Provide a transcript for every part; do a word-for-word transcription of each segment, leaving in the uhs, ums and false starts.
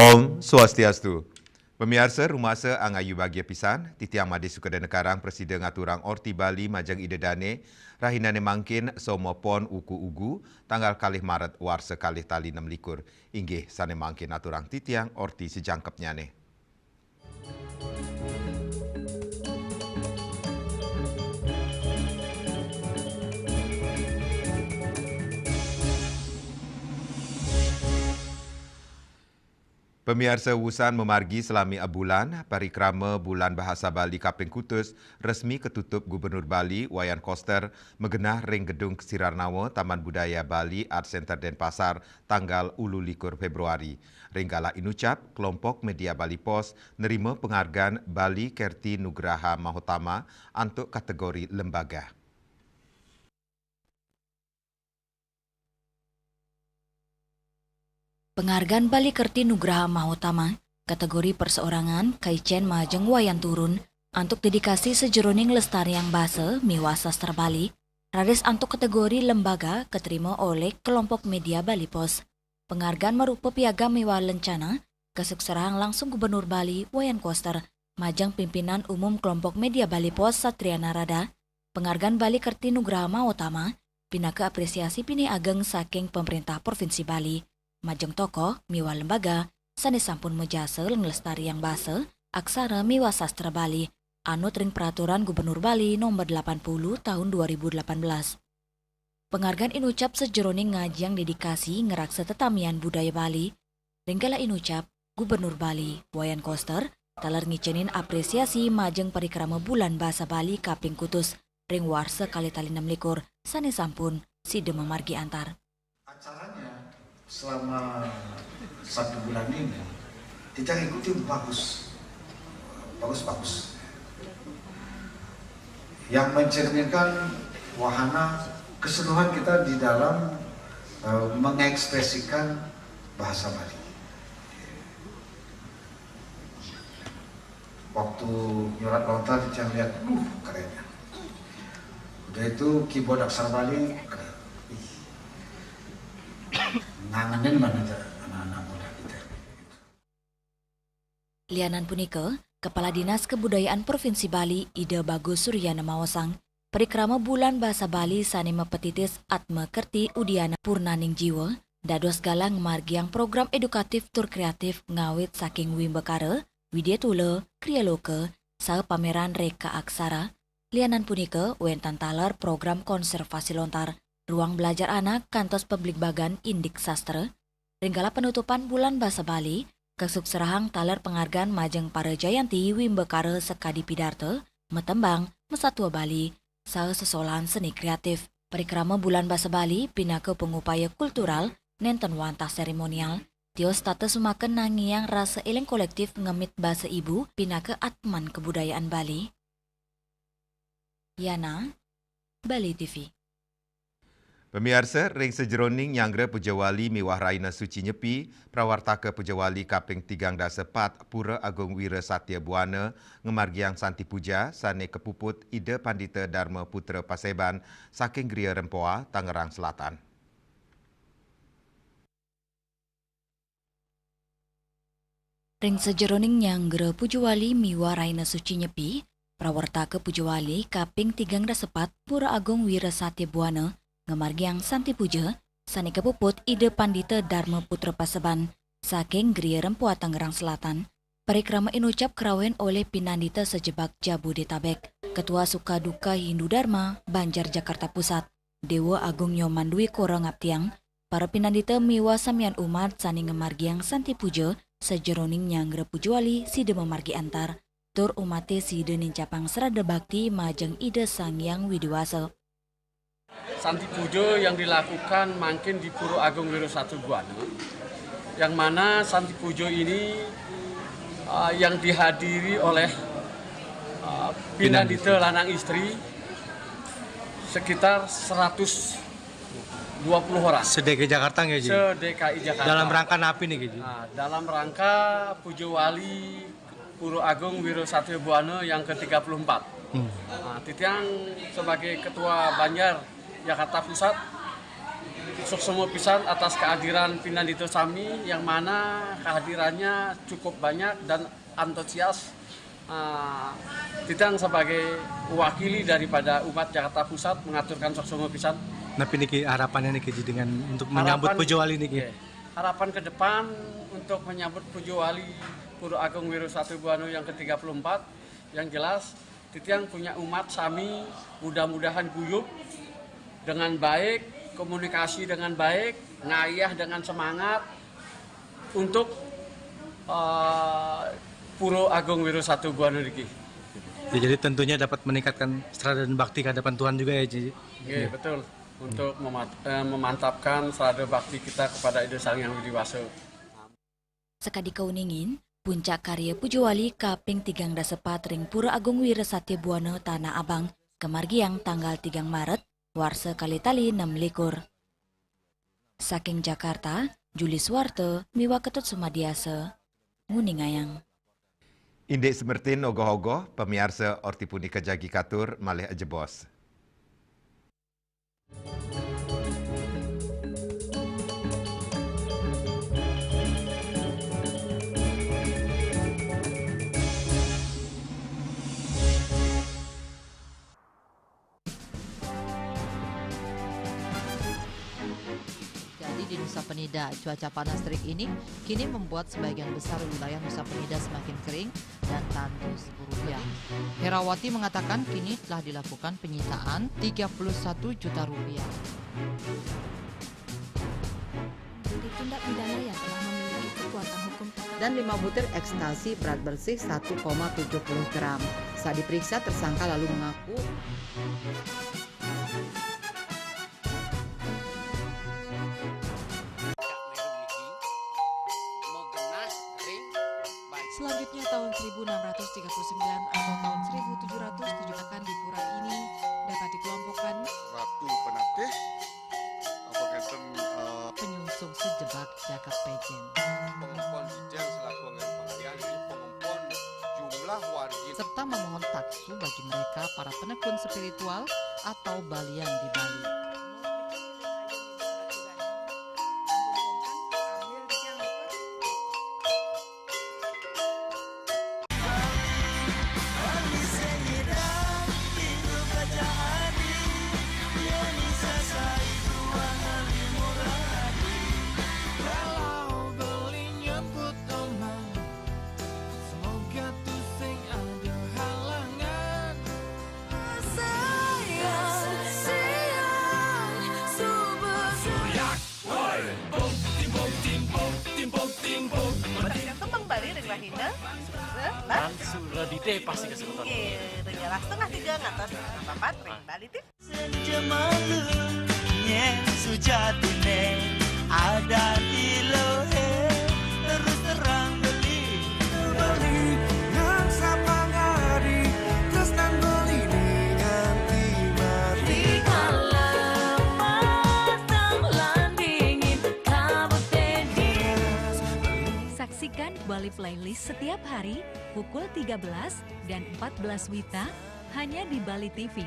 Om Swastiastu. Pamiarsa, rumasa angayu bagia pisan, titiang Made Sukadana Karang prasida ngaturang orti Bali majeng Ida Dane, rahinane mangkin Soma Pon wuku Ugu, tanggal kalih Maret warsa kalih tali nem likur. Inggih sane mangkin aturang titiang orti sajangkepnyane. Pamiarsa, wusan mamargi salami abulan, parikrama Bulan Bahasa Bali kaping kutus resmi katutup Gubernur Bali Wayan Koster magenah ring Gedung Ksirarnawa Taman Budaya Bali Art Center Denpasar tanggal ulu likur Februari. Ring galah inucap, kelompok media Bali Post nerima pengargan Bali Kerti Nugraha Mahotama antuk kategori lembaga. Pengargan Bali Kerti Nugraha Mahotama, kategori perseorangan, kaicen majeng Wayan Turun, antuk dedikasi sajeroning lestariang basa miwah sastra Bali, raris antuk kategori lembaga katerima olih kelompok media Bali Post. Pengargan marupa piagam miwah lencana, kasukserahang langsung Gubernur Bali Wayan Koster majeng Pimpinan Umum Kelompok Media Bali Post Satria Narada. Pengargan Bali Kerti Nugraha Mahotama pinaka apresiasi pinih ageng saking Pemerintah Provinsi Bali, majeng tokoh miwah lembaga sane sampun majasa nglestariang basa, aksara miwah sastra Bali, anut ring Peraturan Gubernur Bali Nomor delapan puluh Tahun dua ribu delapan belas. Pengargan inucap sajeroning ngajiang dedikasi ngraksa tetamian budaya Bali. Ring galah inucap, Gubernur Bali, Wayan Koster, taler ngicenin apresiasi majeng parikrama Bulan Basa Bali kaping kutus ring warsa kalih tali nem likur sane sampun sida mamargi antar. Acaranya selama satu bulan ini, kita ikuti bagus, bagus-bagus. Yang mencerminkan wahana keseluruhan kita di dalam, eh, mengekspresikan bahasa Bali. Waktu nyurat lontar, saya lihat, duh, kerennya. Udah itu keyboard aksara Bali, keren. Ih. Ngangenin banget anak-anak muda kita. Lianan punika, Kepala Dinas Kebudayaan Provinsi Bali, Ida Bagus Suryana maosang, parikrama Bulan Basa Bali sane mapatitis Atma Kerti Udiana Purnaning Jiwa, dados galah ngamargiang program edukatif tur kreatif ngawit saking wimbakara, widyatula, kriyaloka, saha pameran reka aksara. Lianan punika, wenten taler program konservasi lontar, ruang belajar anak, kantos pabligbagan indik sastra. Ring galah penutupan Bulan Basa Bali, kasukserahang taler pengargan majeng para jayanti wimbakara sakadi pidarta, matembang, masatua Bali, saha sesolahan seni kreatif. Parikrama Bulan Basa Bali pinaka pangupaya kultural, nenten wantah seremonial, tios tata sumaken nangiang rasa eling kolektif ngemit basa ibu pinaka atman kabudayaan Bali. Yana, Bali T V. Pamiarsa, ring sajeroning nyanggra Puja Wali miwah Rahina Suci Nyepi, prawartaka Puja Wali kaping tigang dasa pat Pura Agung Wira Satya Buana ngamargiang Santi Puja sane kapuput Ida Pandita Dharma Putra Paseban saking Griya Rempoa, Tangerang Selatan. Ring sajeroning nyanggra Puja Wali miwah Rahina Suci Nyepi, prawartaka Puja Wali kaping tigang dasa pat Pura Agung Wira Satya Buana ngamargiang Santi Puja sane kapuput Ida Pandita Dharma Putra Paseban saking Griya Rempoa, Tangerang Selatan. Parikrama inucap karauhin olih Pinandita Sajebak Jabodetabek, Ketua Sukaduka Hindu Dharma, Banjar Jakarta Pusat, Dewa Agung Nyoman Dwi Koro ngaptiang, para pinandita miwah samian umat sane ngamargiang Santi Puja sajeroning nyanggra Puja Wali sida mamargi antar, tur umate sida nincapang srada bakti majeng Ida Sang Hyang Widi Wasa. Santi Puja yang dilakukan mangkin di Pura Agung Wira Satya Buana, yang mana Santi Puja ini, uh, yang dihadiri oleh, uh, pinandita lanang istri sekitar seratus dua puluh orang. Se-D K I Jakarta nggih, Ji? Se-D K I Jakarta. Dalam rangka napi niki, Ji? Nah, dalam rangka Puja Wali Pura Agung Wira Satya Buana yang ketiga puluh empat. Hmm. Nah, titiang sebagai Ketua Banjar Jakarta Pusat, Suksma pisan atas kehadiran pinandita sami, yang mana kehadirannya cukup banyak dan antusias. Ah, titiang sebagai wakili daripada umat Jakarta Pusat mengaturkan suksma pisan. Napi niki harapannya niki, Ji, dengan untuk menyambut Harapan, Puja Wali niki? Iya. Harapan ke depan untuk menyambut Puja Wali Pura Agung Wiro Satu Buana yang ketiga puluh empat, yang jelas titiang punya umat sami mudah-mudahan guyup dengan baik, komunikasi dengan baik, ngayah dengan semangat untuk, eh, Pura Agung Wiro Satu Buana niki. Ya, jadi tentunya dapat meningkatkan serada dan bakti ke hadapan Tuhan juga ya, Ji? Iya, betul. Untuk memat-, eh, memantapkan serada bakti kita kepada Ida Sang Hyang Widi Wasa. Sakadi kauningin, puncak karya Puja Wali kaping tigang dasa pat ring Pura Agung Wira Satya Buana Tanah Abang, kamargiang tanggal tigang Maret, warsa kalih tali nem likur. Saking Jakarta, Juli Suwarta miwah Ketut Sumadiasa nguningayang. Indik semertin ogoh-ogoh, pamiarsa, orti punika jagi katur malih ajebos. Jadi di Nusa Penida, cuaca panas terik ini kini membuat sebagian besar wilayah Nusa Penida semakin kering dan tandus. Herawati mengatakan kini telah dilakukan penyitaan tiga puluh satu juta rupiah. Tindak pidana yang telah memiliki kekuatan hukum tetap. Dan lima butir ekstasi berat bersih satu koma tujuh puluh gram. Saat diperiksa, tersangka lalu mengaku. Selanjutnya, tahun seribu enam ratus tiga puluh sembilan atau tahun seribu tujuh ratus tujuh akan di pura ini dapat dikelompokkan Ratu Penatih, apa ngenten, eh, penyungsung sejebak jagat pejen. Pengempon Dijeng selaku anggané pangalihan, jadi pengempon jumlah wargi. Serta memohon taksu bagi mereka para penekun spiritual atau balian di Bali. Kembang Bali ring rahina. Lan suradite pasti kesemeton. Nggih, ring galah setengah tiga ngantos setengah papat ring Bali T V. Senja malu, nyén sujatiné ada di lohe, terus terang beli. Beli nang sapangari, tresnan beliné nganti mati. Rikala matang lan dingin, kabut dingin. Saksikan Bali Playlist setiap hari pukul tiga belas dan empat belas wita hanya di Bali T V.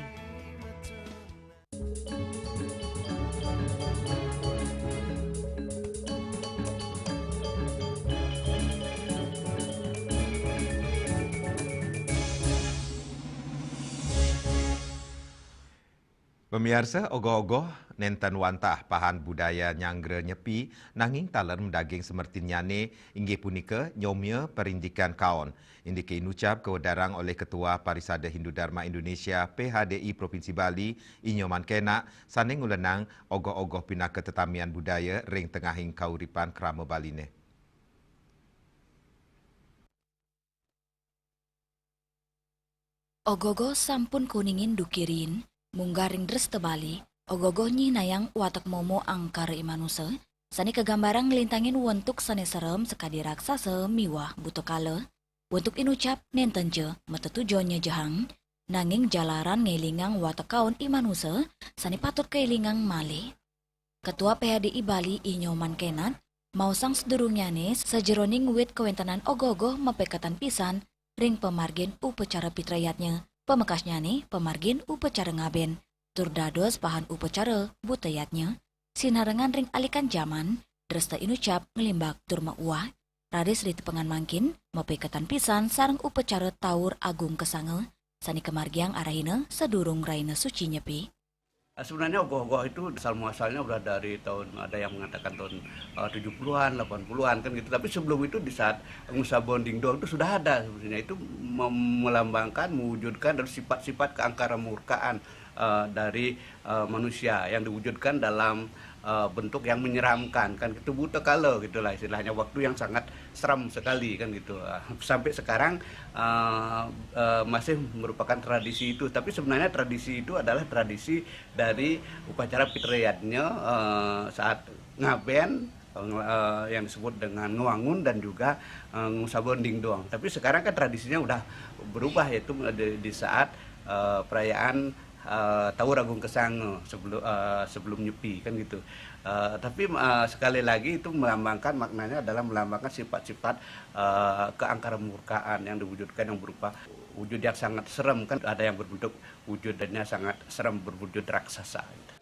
Pamiarsa, ogoh-ogoh nénten wantah pahan budaya nyanggra nyepi, nanging taler madaging semertinnyané, inggih punika nyomia parindikan kaon. Indiké inucap kawedarang olih Ketua Parisada Hindu Dharma Indonesia, P H D I, Provinsi Bali, I Nyoman Kenak, sané ngulenang ogoh-ogoh pinaka tetamian budaya ring tengahing kauripan krama Baliné. Ogoh-ogoh sampun kauningin duké riin, munggah ring Dresta Bali, ogoh-ogoh nyihnayang watek momo angkara i manusa, sané kagambarang nglintangin wentuk sané serem sakadi raksasa miwah buta kala. Wentuk inucap nénten ja matetujon nyejehang, nanging jalaran ngélingang watek kaon i manusa sané patut kaélingang malih. Ketua P H D I Bali, I Nyoman Kenak, maosang sadurungnyané sajeroning wit kawéntenan ogoh-ogoh mapaiketan pisan ring pamargin upacara pitrayatnya, pamekasnyané pamargin upacara ngabén, tur dados pahan upacara buta yadnya. Sinarengan ring alikan jaman, dresta inucap nglimbak tur mauwah, raris ritepengan mangkin, mapaiketan pisan sareng upacara Taur Agung Kesanga, sane kamargiang arahina sadurung Rahina Suci Nyepi. Sebenarnya ogoh-ogoh itu asal muasalnya udah dari tahun, ada yang mengatakan tahun, eh, tujuh puluhan, delapan puluhan kan gitu. Tapi sebelum itu di saat Ngusabon Dingdong itu sudah ada sebenarnya. Itu mem-, melambangkan, mewujudkan dari sifat-sifat keangkaramurkaan, eh, dari, eh, manusia yang diwujudkan dalam, eh, bentuk yang menyeramkan kan gitu. Buta kala gitulah istilahnya, waktu yang sangat seram sekali kan gitu. Ah, sampai sekarang, eh, eh, masih merupakan tradisi itu. Tapi sebenarnya tradisi itu adalah tradisi dari upacara pitrayadnya, eh, saat ngaben, eh, yang disebut dengan ngewangun dan juga, eh, ngusabon dingdong. Tapi sekarang kan tradisinya udah berubah, yaitu di, di saat, eh, perayaan, eh, Taur Agung Kesanga sebelum, eh, sebelum Nyepi kan gitu. Eh, tapi, eh, sekali lagi itu melambangkan, maknanya adalah melambangkan sifat-sifat, eh, keangkaramurkaan yang diwujudkan, yang berupa wujud yang sangat serem kan, ada yang berbentuk wujudnya sangat serem, berwujud raksasa gitu.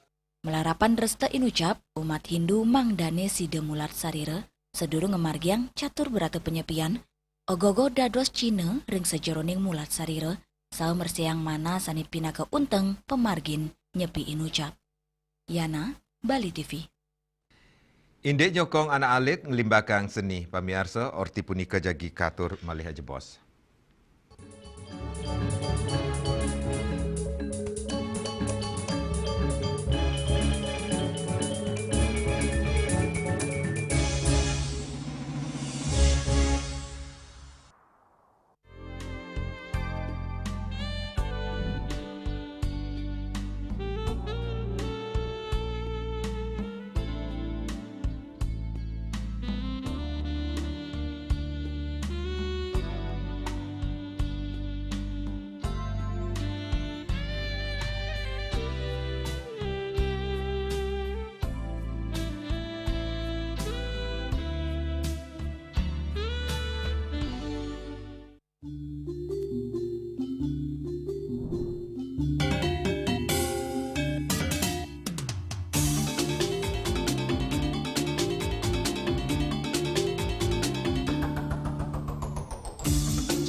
Malarapan dresta inucap, umat Hindu mangdane sida mulat sarira, sadurung ngamargiang catur brata panyepian, ogoh-ogoh dados cihna ring sajeroning mulat sarira, saha mresehang manah sane pinaka unteng pamargin nyepi inucap. Yana, Bali T V. Indik nyokong anak alit nglimbakang seni, pamiarsa, orti punika jagi katur malih ajebos.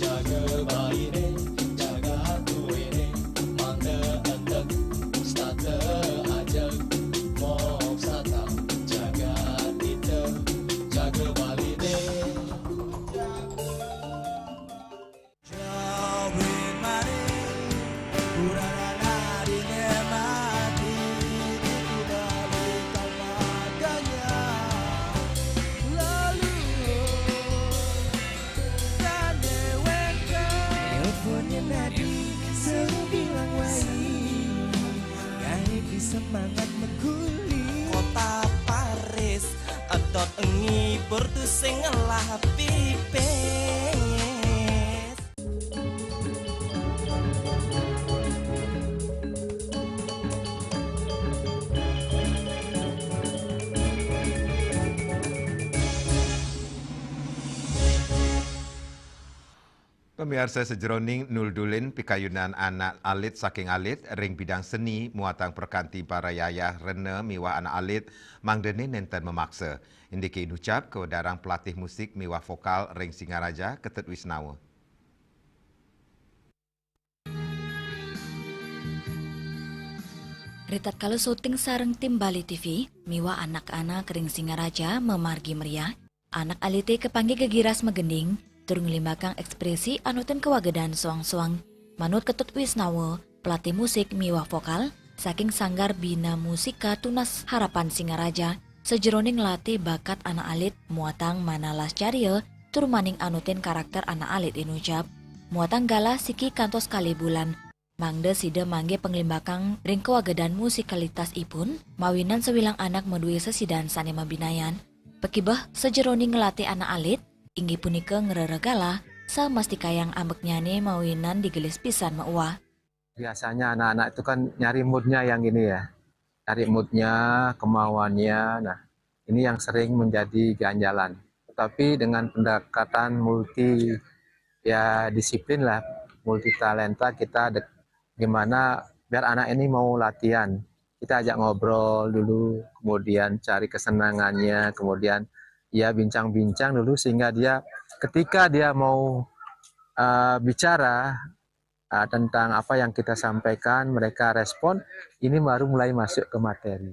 Jaga baine, jaga tuene, mangda endek, stata ajeg, mok sata, jaga tita, jaga baline. Semangat meguli. Kota Paris, etot ngibur tusing ngelah pipis. Pamiarsa, sajeroning nuldulin pikayunan anak alit saking alit ring bidang seni muatang prakanti parayayah rena miwah anak alit, mangdane nenten mamaksa. Indike inucap kawedarang pelatih musik miwah vokal ring Singaraja, Ketut Wisnawa. Ritatkala syuting sareng tim Bali T V miwah anak-anak ring Singaraja mamargi meriah, anak alite kapanggih gegiras magending, tur nglimbakang ekspresi anutin kawagedan soang-soang. Manut Ketut Wisnawa, pelatih musik miwah vokal saking Sanggar Bina Musika Tunas Harapan Singaraja, sajeroning nglatih bakat anak alit muatang manah lascarya tur maning anutin karakter anak alit inucap, muatang galah siki kantos kalih bulan, mangda sida manggih panglimbakang ring kawagedan musikalitasipun, mawinan sawilang anak madue sesidan sane mabinayan. Pakibeh sajeroning nglatih anak alit, inggih punika ngrereh galah, samastikayang ambeknyane mawinan digelis pisan mauwah. Biasanya anak-anak itu kan nyari moodnya yang ini ya, nyari moodnya, kemauannya. Nah, ini yang sering menjadi ganjalan. Tetapi dengan pendekatan multi, ya, disiplin lah, multi talenta, kita dek-, gimana biar anak ini mau latihan. Kita ajak ngobrol dulu, kemudian cari kesenangannya, kemudian ya bincang-bincang dulu sehingga dia ketika dia mau uh, bicara uh, tentang apa yang kita sampaikan, mereka respon, ini baru mulai masuk ke materi.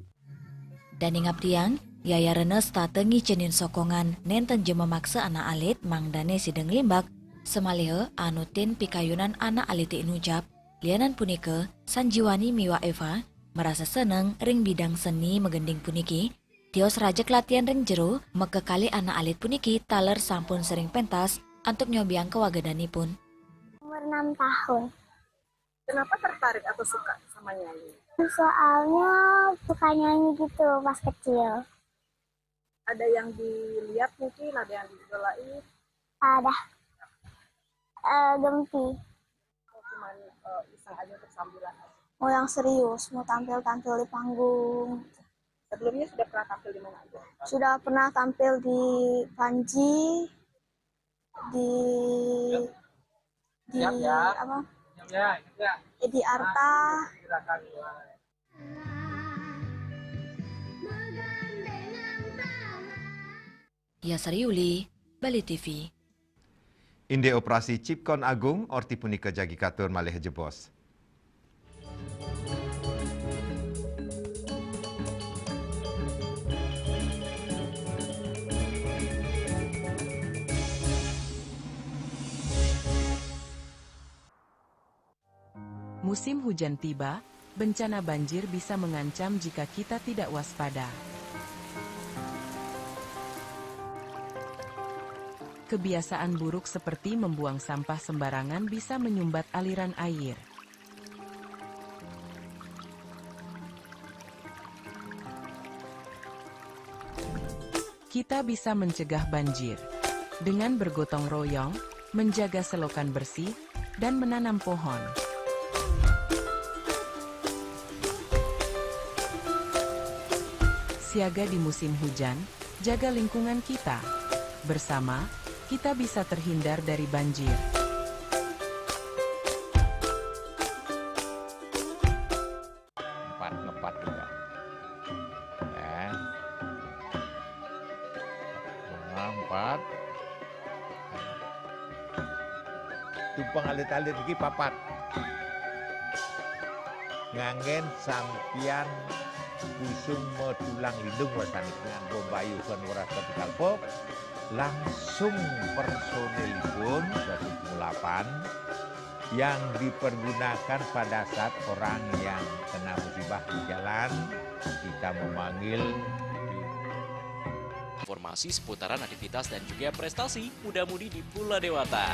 Dané ngabdiang, Yaya Renes taté ngicénin sokongan nénten ja mamaksa anak alit mangdané sida nglimbak, samaliha anutin pikayunan anak alité nucap. Lianan punika, Sanjiwani miwah Eva marasa seneng ring bidang seni magending puniki, tios rajeg latihan ring jero, makakalih anak alit puniki taler sampun sering pentas antuk nyobiang kawagedanipun. Umur enam tahun. Kenapa tertarik atau suka sama nyanyi? Soalnya suka nyanyi gitu pas kecil. Ada yang dilihat mungkin, ada yang diidolai? Ada. Uh, Gempi. Cuman uh, iseng aja untuk sambilan aja. Mau yang serius, mau tampil-tampil di panggung. Sebelumnya sudah pernah tampil di mana aja? Sudah pernah tampil di Panji, di di ya, ya. apa? Ya, ya. Edi Arta. Ya Sariuli, Bali T V. Indik operasi Cipkon Agung, orti punika jagi katur malih jebos. Musim hujan tiba, bencana banjir bisa mengancam jika kita tidak waspada. Kebiasaan buruk seperti membuang sampah sembarangan bisa menyumbat aliran air. Kita bisa mencegah banjir dengan bergotong royong, menjaga selokan bersih, dan menanam pohon. Siaga di musim hujan, jaga lingkungan kita. Bersama, kita bisa terhindar dari banjir. Empat ngepat juga. Ya. Nah, empat. Tumpang alit-alit iki papat. Nganggen sampian kusuma tulang lindung wasani nganggo mbayuhan weras kalpo, langsung personilipun dados pengulapan yang dipergunakan pada saat orang yang kena musibah di jalan, kita memanggil. Informasi seputaran aktivitas dan juga prestasi muda-mudi di Pula Dewata.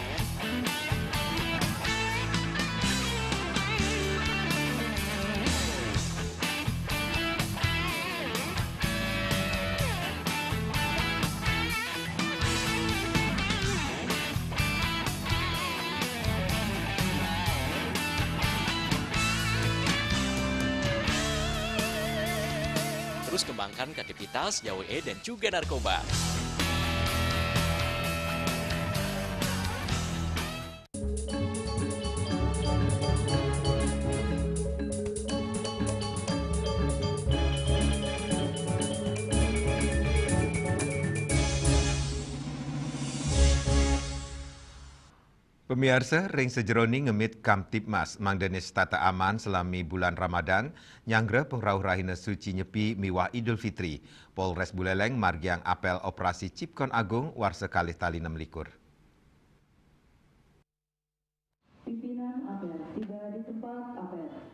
Terus kembangkan kreativitas, jauhi dan juga narkoba. Pamiarsa, ring sajeroning ngemit Kamtibmas mangdane setata aman salami bulan Ramadan, nyanggra pangrauh rahina suci Nyepi miwah Idul Fitri. Polres Buleleng margiang apel operasi Cipkon Agung warsa kalih tali nem likur.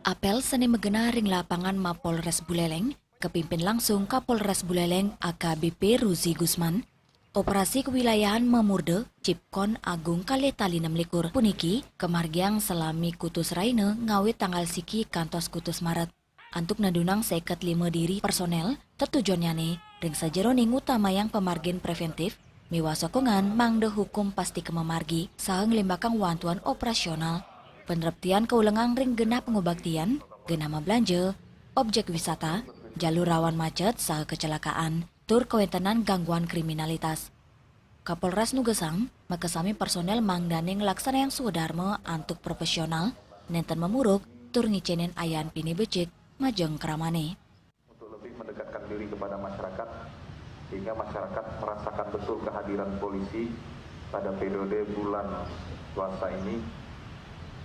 Apel sane magenah ring lapangan Mapolres Buleleng, kapimpin langsung Kapolres Buleleng A K B P Ruzi Gusman. Operasi kewilayahan mamurda Cipkon Agung kalih tali nem likur puniki kamargiang salami kutus rahina ngawit tanggal siki kantos kutus Maret. Antuk nedunang seket lima diri personel, tetujonnyane ring sajeroning ngutamayang pamargin preventif miwah sokongan mangda hukum pasti kamamargi saha nglimbakang wantuan operasional. Panreptian kaulengang ring genah pangubaktian, genah mablanja, objek wisata, jalur rawan macet saha kecelakaan, tur kawentenan gangguan kriminalitas. Kapolres nugasang makasami personel mangdane nglaksanayang swadarma antuk profesional, nenten mamuruk, tur ngicenin ayan pini becik majeng kramane. Untuk lebih mendekatkan diri kepada masyarakat, sehingga masyarakat merasakan betul kehadiran polisi pada periode bulan puasa ini,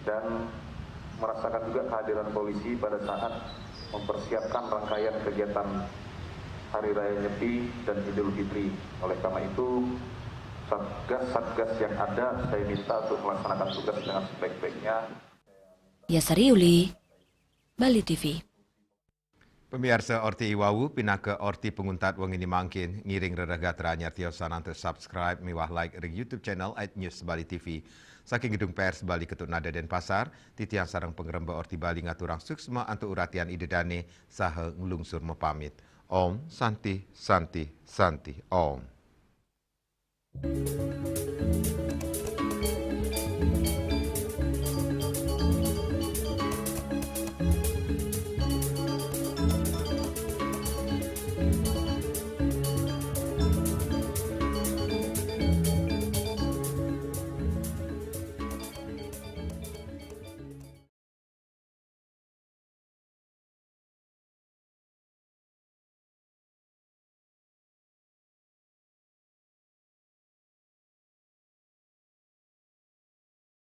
dan merasakan juga kehadiran polisi pada saat mempersiapkan rangkaian kegiatan Hari Raya Nyepi dan Idul Fitri. Oleh karena itu, satgas-satgas yang ada saya minta untuk melaksanakan tugas dengan sebaik-baiknya. Yasari Uli, Bali T V. Pamiarsa, orti i wau pinaka orti panguntat wengi ni mangkin. Ngiring rereh gatra nyar tiosan antuk subscribe miwah like ring YouTube channel at News Bali T V. Saking Gedung Pers Bali Ketut Nada Denpasar, titiang sareng pangremba Orti Bali ngaturang suksma antuk uratian Ida Dane saha nglungsur mapamit. Om Santi, Santi, Santi, Om.